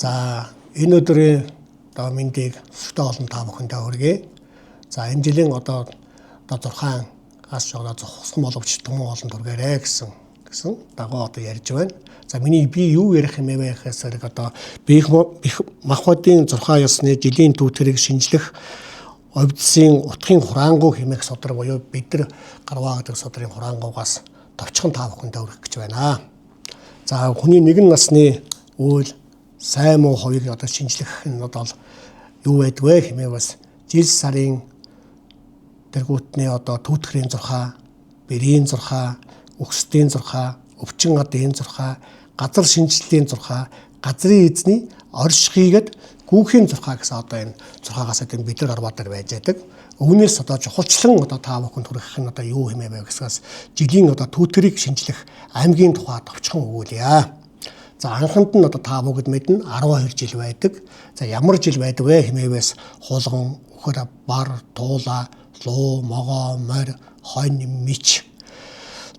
За энэ өдрийн одоо мэндийг сүртэй олон та бүхэндээ хүргэе. За энэ жилийн одоо 6-аас одоо зохисхон боловч түмэн олон түргээрэй гэсэн дагуу одоо ярьж байна. За миний би юу ярих юм бэ гэхээс хэрэг одоо бих махбодын 6 ёсны жилийн түүтгэрийг шинжлэх овдсын утгын хураангуй хэмээх судар буюу бид нар гарваа гэдэг судрын хураангуйгаас товчхон та бүхэндээ хүргэх гэж байна. За хүний нэгэн насны үйл сайн муу хоёрыг одоо шинжлэх нь одоо юу байдаг вэ хэмээх бас жил сарын тэргүүтний одоо түүтгэрийн 6, бэрийн 6, өгсдийн 6, өвчин адын 6, газар шинжиллийн 6, газрын эзний орш хийгээд гүүхийн 6 гэсэн одоо энэ 6-аас энэ бид нар арваа дээр байж байдаг. Үүнээс одоо чухалчлан одоо та бүхэнд хүргэх нь одоо юу хэмээх вэ гэсгээс жилийн одоо түүтгэрийг шинжлэх аймгийн тухай товчхон өгүүлье. За анханд нь одоо та бүгд мэднэ 12 жил байдаг. За ямар жил байдаг вэ хэмээвээс хулган, үхэр, бар, туула, луу, могоо, морь, хонь, мич,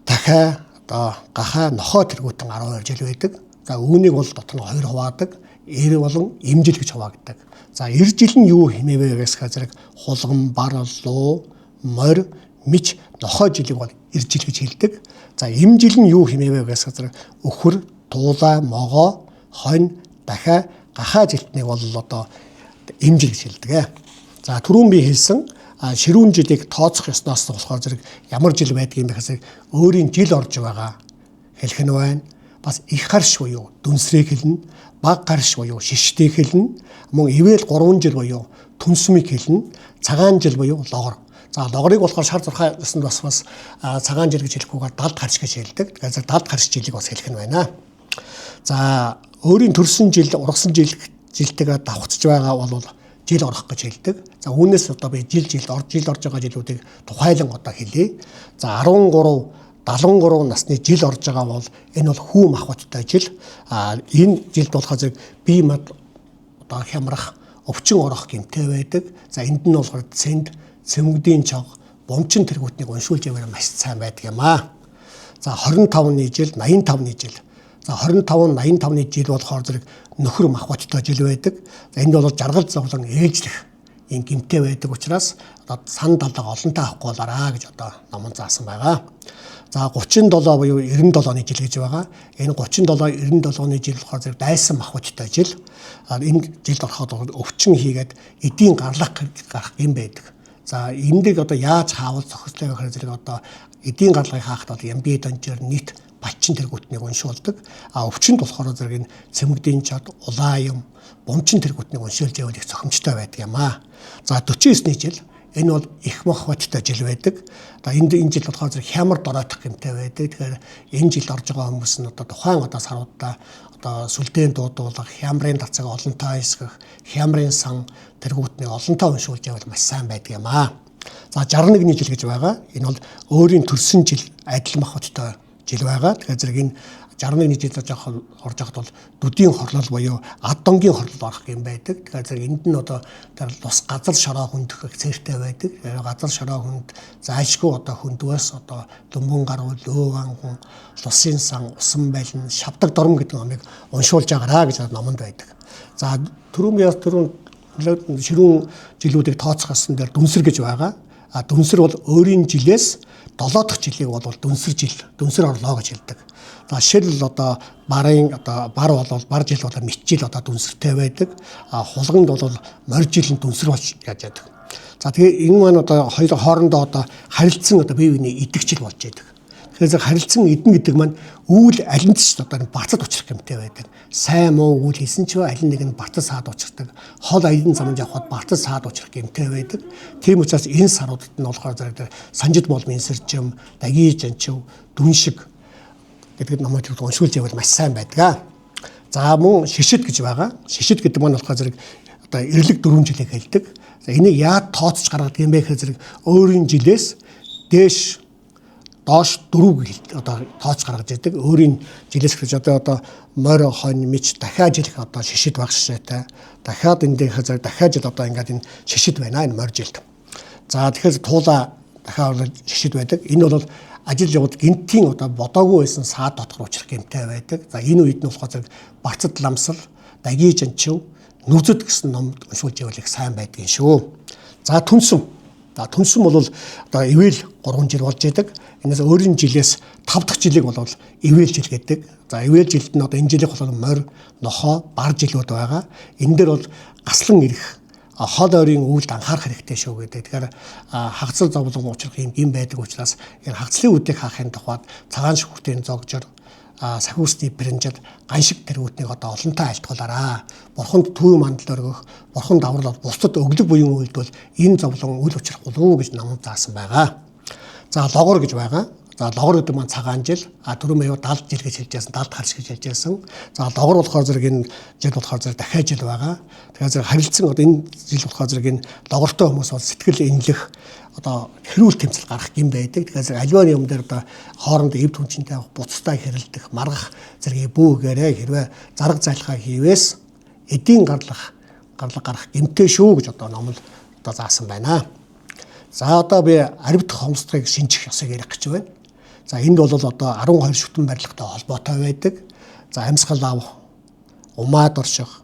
дахиа, одоо гахаа, нохоо тэргүүтэн 12 жил байдаг. За үүнийг бол дотор нь хоёр хуваадаг. Эр болон эмжил гэж хуваагддаг. За эр жил нь юу хэмээвэ гэсгээ зэрэг хулган, бар, луу, морь, мич, нохоо жилийг бол эр жил гэж хэлдэг. За эм жил нь юу хэмээвэ гэсгээ зэрэг өхөр, туулаа, могоо, хонь, дахиа, гахаа жилтнийг бол одоо эм жил гэж хэлдэг. За түрүүн би хэлсэн ширүүн жилийг тооцох ёсноос болохоор зэрэг ямар жил байдаг юм бэ гэхээс өөрийн жил орж байгаа хэлэх нь байна. Бас их гарш буюу дүнсрийг хэлнэ, баг гарш буюу шиштийг хэлнэ, мөн ивэл 3 жил буюу түнсмийг хэлнэ, цагаан жил буюу логор. За логорыг болохоор шар зурхаа ёсонд бас цагаан жил гэж хэлэхгүйгээр далд гарш гэж хэлдэг. Тэгэхээр далд гарш жилийг бас хэлэх нь байна. За өөрийн төрсөн жил, ургасан жил жилтэйгээ давхцаж байгаа бол жил орох гэж хэлдэг. За үүнээс одоо би жил жил орж байгаа жилүүдийг тухайлан одоо хэлье. За 13 73 насны жил орж байгаа бол энэ бол хүү махбодтой жил. А энэ жилд болохоор зэрэг бие мад одоо хямрах, өвчин орох гэмтэй байдаг. За энд нь болохоор цэнд, цэмгдийн чог, бумчин тэргүүтнийг уншуулж яваар маш сайн байдаг юм аа. За 25-ны жил, 85-ны жил. За 25 85-ны жил болохоор зэрэг нөхөр махбодтой жил байдаг. За энд бол жаргал зовлон ээлжлэх ийм гэмтэй байдаг учраас одоо сан далга олонтой авахгүй болоорой гэж одоо номон заасан байгаа. За 37 буюу 97-ны жил гэж байгаа. Энэ 37 97-ны жил болохоор зэрэг дайсан махбодтой жил. Энэ жилд ороход өвчин хийгээд эдийн гарлах гарах юм байдаг. За эндийг одоо яаж хаавал зохицлоо гэхээр зэрэг одоо эдийн гарлагыг хаахад бол ямби донжир нийт балчин тэргүүтнийг уншуулдаг. А өвчнөд болохоор зэрэг энэ цэмгдийн чад, улаан юм, бумчин тэргүүтнийг уншуулж явал их зохимжтой байдаг юм аа. За 49-ний жил энэ бол их махбодтой жил байдаг. Одоо энд энэ жил болохоор зэрэг хямар доройтох гэмтэй байдаг. Тэгэхээр энэ жил орж байгаа хүмүүс нь одоо тухайн одоо саруудаа одоо сүлдэн дуудуулах, хямрын тацаг олонтой эсгэх, хямрын сан тэргүүтнийг олонтой уншуулж явал маш сайн байдаг юм аа. За 61-ний жил гэж байгаа. Энэ бол өөрийн төрсөн жил адил махбодтой жил байгаа. Тэгэхээр зэрэг энэ 61-ний жил орж байхад бол дүдийн хорлол буюу ад донгийн хорлол орох юм байдаг. Тэгэхээр зэрэг энд нь одоо тэр тус газар шороо хөндөх цэртэй байдаг. Газар шороо хүнд зайлшгүй одоо хөндвөөс одоо дүмбэн гаруй, лөөв анган, лусын сан, усан байлна, шавдаг дорм гэдэг номыг уншуулж байгаараа гэж номонд байдаг. За түрүүн ширүүн жилүүдийг тооцох ёсон дээр дүнсэр гэж байгаа. А дүнсэр бол өөрийн жилээс 7 дахь жилийг бол дүнсэр жил, дүнсэр орлоо гэж хэлдэг. За шил одоо барын одоо бар бол бар жил бол мэт жил одоо дүнсэртэй байдаг. А хулганд бол морь жил нь дүнсэр болж яаж яадаг. За тэгээ энэ маань одоо хоёр хоорондоо одоо харилцсан одоо бие биений идэх жил болж яадаг. Тэгэхээр харилцсан идэн гэдэг маань үйл алинд ч одоо барцад учрах юмтай байдаг. Сайн муу үйл хийсэн ч аль нэг нь барцад саад учирдаг. Хол аялан замд явхад барцад саад учрах юмтай байдаг. Тийм учраас энэ саруудад нь болохоор зэрэг санжид болмын сэржим, даги жанчив, дүн шиг гэдэг номыг уншуулж явбал маш сайн байдаг. За мөн шишид гэж байгаа. Шишид гэдэг маань болохоор зэрэг одоо эрлэг 4 жилийг хэлдэг. За энийг яад тооцож гаргадаг юм бэ гэхээр зэрэг өөрийн жилээс дээш доош дөрөв одоо тооц гаргаж идэг. Өөрийн жилээс гэж одоо морь, хонь, мич дахиад жилх одоо шишид баг шишээтэй. Дахиад энэ дээр дахиад жил одоо ингээд энэ шишид байна энэ морь жилд. За тэгэхээр туулаа дахиад шишид байдаг. Энэ бол ажил яваад гинтийн одоо бодоогүй байсан саад дотор учрах гэмтэй байдаг. За энэ үед нь болохоор зэрэг барцад ламсал, Даги жанчив, Нүзэд гэсэн ном уншуулж ивэл их сайн байдгийн шүү. За түнсэн. За түнсэн бол одоо ивэл 3 жил болж идэг. Энээс өөрийн жилээс 5 дахь жилийг бол ивэл жил гэдэг. За ивэл жилд нь одоо энэ жилийн болохоор морь, нохоо, бар жилүүд байгаа. Энэ дээр бол гаслан ирэх хол ойрын үйлд анхаарах хэрэгтэй шүү гэдэг. Тэгэхээр хагцал зовлон учрах юм гин байдаг учраас энэ хагцлын үдийг хаахын тухайд цагаан шүхтийн зогжор, сахиусны принжид ганшиг тэргүүтнийг одоо олонтаа айлтгуулаараа. Бурханд төв мандал өргөх, бурханд аврал бусдад өглөг буян үйлдвэл энэ зовлон үл учрах болов гэж намд заасан байгаа. За логор гэж байгаа. За логор гэдэг маань цагаан жил, а түрүү маяг 70 жил гэж хэлж байсан, 70 харш гэж хэлж байсан. За логор болохоор зэрэг энэ жил болохоор зэрэг дахиад жил байгаа. Тэгэхээр зэрэг харилцан одоо энэ жил болохоор зэрэг энэ логортой хүмүүс бол сэтгэл энэлэх одоо хэрүүл тэмцэл гарах юм байдаг. Тэгэхээр зэрэг аливаа юм дээр одоо хоорондоо эв түнчинтэй буцтай хэрэлдэх, маргах зэргийг бүүгээрээ хэрвээ зарга зайлхаа хийвээс эдийн гарлах гарах гэмтэй шүү гэж одоо ном л одоо заасан байна. За одоо би аривт хомсдохыг шинжих ёсыг ярих гэж байна. За энд бол одоо 12 шүтэн барилгатай холбоотой байдаг. За амьсгал авах, умаад орших,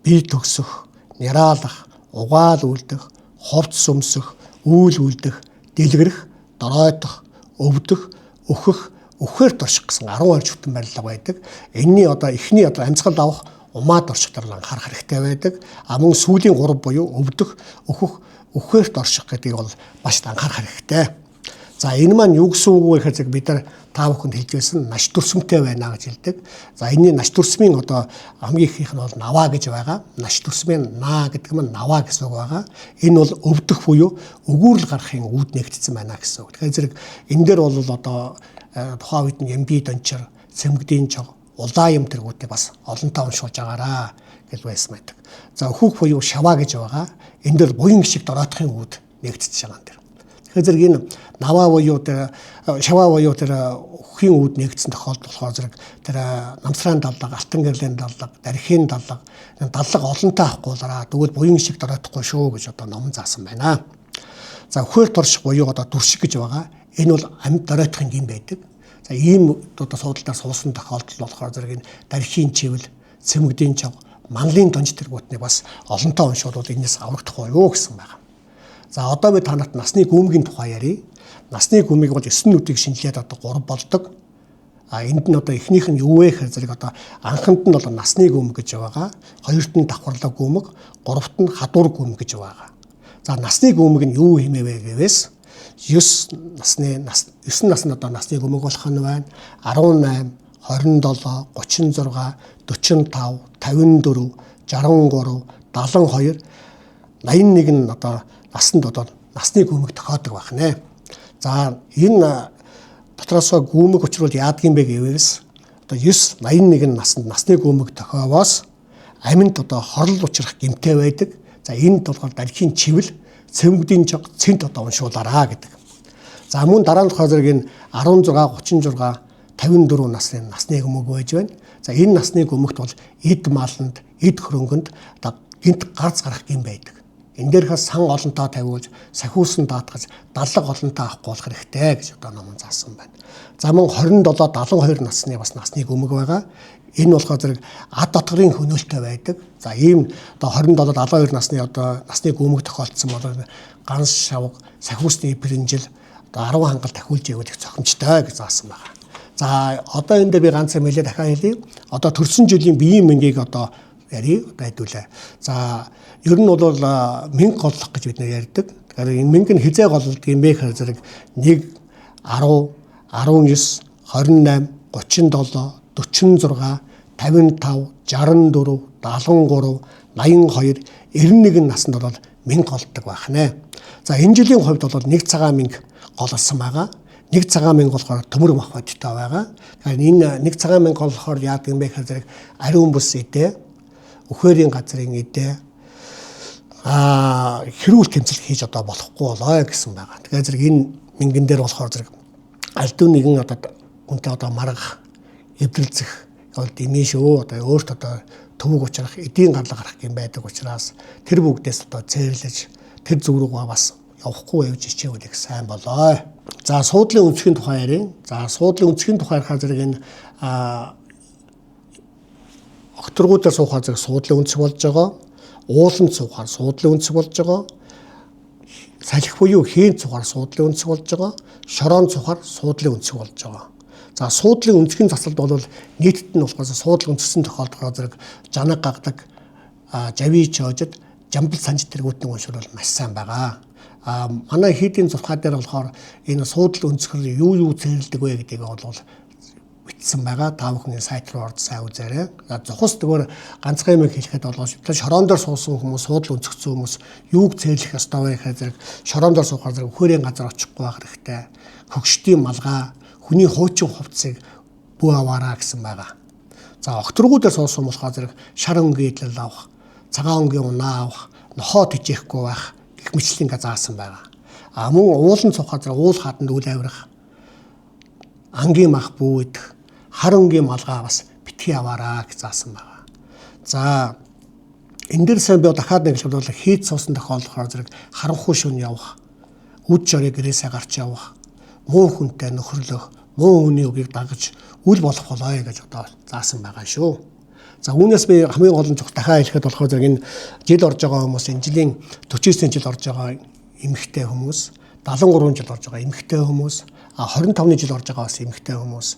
бие төгсөх, няраалах, угаал үлдэх, хувцс өмсөх, үүл үлдэх, дэлгэрэх, доройтох, өвдөх, өөхөх, өхөөр турших гэсэн 12 шүтэн барилга байдаг. Энийний одоо эхний одоо амьсгал авах, умаад орших дээр анхаарах хэрэгтэй байдаг. А мөн сүүлийн 3 буюу өвдөх, өөхөх, өхөөрт орших гэдгийг бол маш анхаарах хэрэгтэй. За энэ маань юу гэсэн үг вэ гэхээр зэрэг бид нар та бүхэнд хэлж байсан маш дүрсэмтэй байна гэж хэлдэг. За энэний маш дүрсмийн одоо хамгийн ихнийх нь бол наваа гэж байгаа. Маш дүрсмийн наа гэдэг нь наваа гэсэн үг байгаа. Энэ бол өвдөх буюу өгүүрэл гарахын үүд нэгтсэн байна гэсэн үг. Тэгэхээр зэрэг энэ дээр бол одоо тухайн үед нь Ямби дончор, Цэмгдийн чог, улаан юм тэргүүтээ бас олонтаа уншуулж агаараа гэж байсан байдаг. За өхүүх буюу шаваа гэж байгаа. Энэ дээр буян гişиг дороотохын үүд нэгтчихэж байгаа юм дээр. Тэгэхээр зэрэг энэ наваа буюу тэр шаваа буюу тэр хөхийн үүд нэгдсэн тохиолдол болохоор зэрэг тэр намсраан даллага, алтан гэрлийн даллага, дархийн даллага, даллага олонтаа авахгүйраа тэгвэл буян шиг доройтохгүй шүү гэж одоо номон заасан байна. За өхөөр турших буюу одоо дүршиг гэж байгаа. Энэ бол амьд доройтохын гин байдаг. За ийм одоо суудалдаар суусан тохиолдол болохоор зэрэг энэ дархийн чивэл, цэмгдийн чог, манлын донж тэргүүтнийг бас олонтаа уншуулвал энэс аврагдах юу гэсэн байна. За одоо би та нарт насны гүмгийн тухай ярья. Насны гүмийг бол 9 нүдийг шинжилээд одоо 3 болдог. А энд нь одоо эхнийх нь юу вэ гэхээр зэрэг одоо анханд нь бол насны гүм гэж байгаа. Хоёрт нь давхарлаг гүмэг, гуравт нь хадуур гүм гэж байгаа. За насны гүмэг нь юу хэмээ вэ гэвээс 9 насны 9 наснд одоо насны гүмэг болох нь байна. 18, 27, 36, 45, 54, 63, 72, 81 нь одоо насанд одоо насны гүмэг тохиодог байх нэ. За энэ дотроосоо гүмэг учруул яадаг юм бэ гэвээс одоо 9 81 насанд насны гүмэг тохиовоос аминд одоо хорлол учрах гэмтэй байдаг. За энд болохоор дархийн чивэл, цэмгдийн чог, цэнт одоо уншуулаараа гэдэг. За мөн дараа нь болохоор зэрэг энэ 16, 36, 54 насны гүмэг байж байна. За энэ насны гүмэгт бол эд маланд, эд хөрөнгөнд одоо гинт гарц гарах гэм байдаг. Энэ дээрхээ сан олонтоо тавиулж, сахиусан даатгаж, даллага олонтоо авахгүй болох хэрэгтэй гэж одоо номон заасан байна. За мөн 27, 72 насны бас насны гүмэг байгаа. Энэ болохоор зэрэг ад дотгорын хөнөөлтөй байдаг. За ийм одоо 27, 72 насны одоо насны гүмэг тохиолдсон бол ганс шавга, сахиусны принжил одоо 10 хангалт тахиулж ивэл их зохимжтой гэж заасан байгаа. За одоо энэ дээр би ганц юм хэлээ дахиад хэлье. Одоо төрсөн жилийн биеийн мэнгийг одоо ярив одоо хэдүүлээ. За ер нь бол мэнг голлох гэж бид нэр ярьдаг. Тэгэхээр энэ мэнг нь хизээ голлдог юм бэ гэхээр зэрэг 1 10 19 28 37 46 55 64 73 82 91 наснд бол мэнг голддог байх нэ. За энэ жилийн хувьд бол нэг цагаан мэнг голлсон байгаа. Нэг цагаан мэнг болохоор төмөр мах бодтой байгаа. Тэгэхээр энэ нэг цагаан мэнг голлохоор яадаг юм бэ гэхээр зэрэг ариун бүс идэ, өхөөрийн газрын идэ, хэрүүл тэмцэл хийж одоо болохгүй болоо гэсэн байгаа. Тэгэхээр зэрэг энэ мэнгэн дээр болохоор зэрэг альдуу нэгэн одоо хүнтэй одоо маргах, эвдрэлзэх бол дэмий шүү. Одоо өөрт одоо төвөг учрах, эдийн гарлага гарах юм байдаг учраас тэр бүгдээс одоо цээрлэж тэр зүг рүүгээ бас явахгүй явж хичээвэл их сайн болоо. За суудлын өнцгийн тухай ярив. За суудлын өнцгийн тухай ярихаар зэрэг энэ Огторгуудаар суухаар зэрэг суудлын өнцөг болж байгаа. Ууланд суухаар суудлын өнцөг болж байгаа. Салхи буюу хийн цухаар суудлын өнцөг болж байгаа. Шорон цухаар суудлын өнцөг болж байгаа. За суудлын өнцгийн засалд бол нийтэд нь болохоор суудлын өнцгсөн тохиолдолд зэрэг жанаг гагдаг, жави чоожид, жамбал санж тэргүүтний уншвал бол маш сайн байгаа. А манай хийдийн зурхаа дээр болохоор энэ суудал өнцгөр юу юу цэрлэдэг вэ гэдгийг бол бичсэн байгаа. Та бүхний сайт руу орж сайн үзээрэй. За зухас зүгээр ганцхан юм хэлэхэд бол шорон дээр суусан хүмүүс, суудал өнцгцэн хүмүүс юуг цэрлэх ёстой вэ гэхээр зэрэг шорон дээр суухаар зэрэг үхэрийн газар очихгүй байх хэрэгтэй. Хөгшдийн малгай, хүний хуучин хувцсыг бүү аваараа гэсэн байгаа. За огторгуу дээр суусан болохоор зэрэг шар өнгийн идэл авах, цагаан өнгийн унаа авах, нохоо тижээхгүй байх гэх мэтлэн ингээ заасан байгаа. А мөн уулан цухаар зэрэг уул хааданд үл авирах, ангийн мах бүү идэх, хар өнгийн малгай бас битгий аваараа гэж заасан байгаа. За энэ дэр сайн би дахиад нэг хэлбэл бол хийд суусан тохиолдолд зэрэг харанхуй шөнө явах, үд жорыг гэрээсээ гарч явах, муу хүнтэй нөхөрлөх, муу хүний үгийг дагаж үл болох болоё гэж одоо заасан байгаа шүү. За үүнээс би хамгийн гол нь дахиад хэлэхэд болохоор зэрэг энэ жил орж байгаа хүмүүс, энэ жилийн 49 жил орж байгаа эмэгтэй хүмүүс, 73 жил орж байгаа эмэгтэй хүмүүс, 25 жил орж байгаа бас эмэгтэй хүмүүс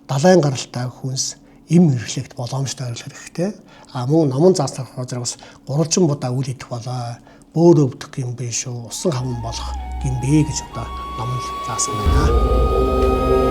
далайн гаралтай хүнс эм хэрэглэгт боломжтой хэрэглэх хэрэгтэй. А мөн номон заасан зэрэг бас гурвалжин будаа үл идэх болоо, бөөр өвдөх юм биш үү, усан хаван болох юм бэ гэж одоо номон заасан байна.